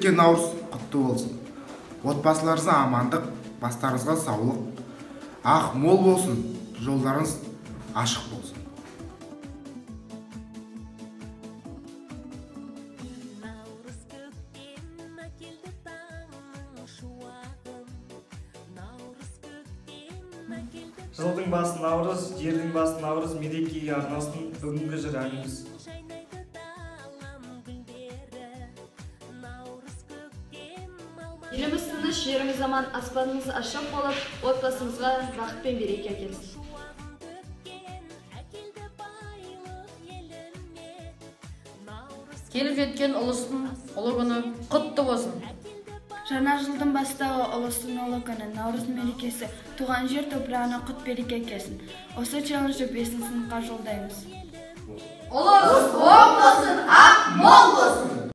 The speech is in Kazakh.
жеткен наурыз құтты болсын. Отбасыларыңызға амандық, бастарыңызға саулық, ақ мол болсын, жолдарыңыз ашық болсын. Жылдың басы наурыз, жердің басы наурыз, мерекеге арналсын бүгінгі жыр әніміз. Еліміз тыныш, жеріміз аман, аспанымыз ашық болып, отбасымызға бақыт пен береке әкелсін. Келіп жеткен ұлыстың ұлы күні құтты болсын. Жаңа жылдың бастауы ұлыстың ұлы күні, наурыз мерекесі, туған жер топырағына құт береке әкелсін. Осы челленджді 5 сыныпқа жолдаймыз. Ұлыс оң болсын,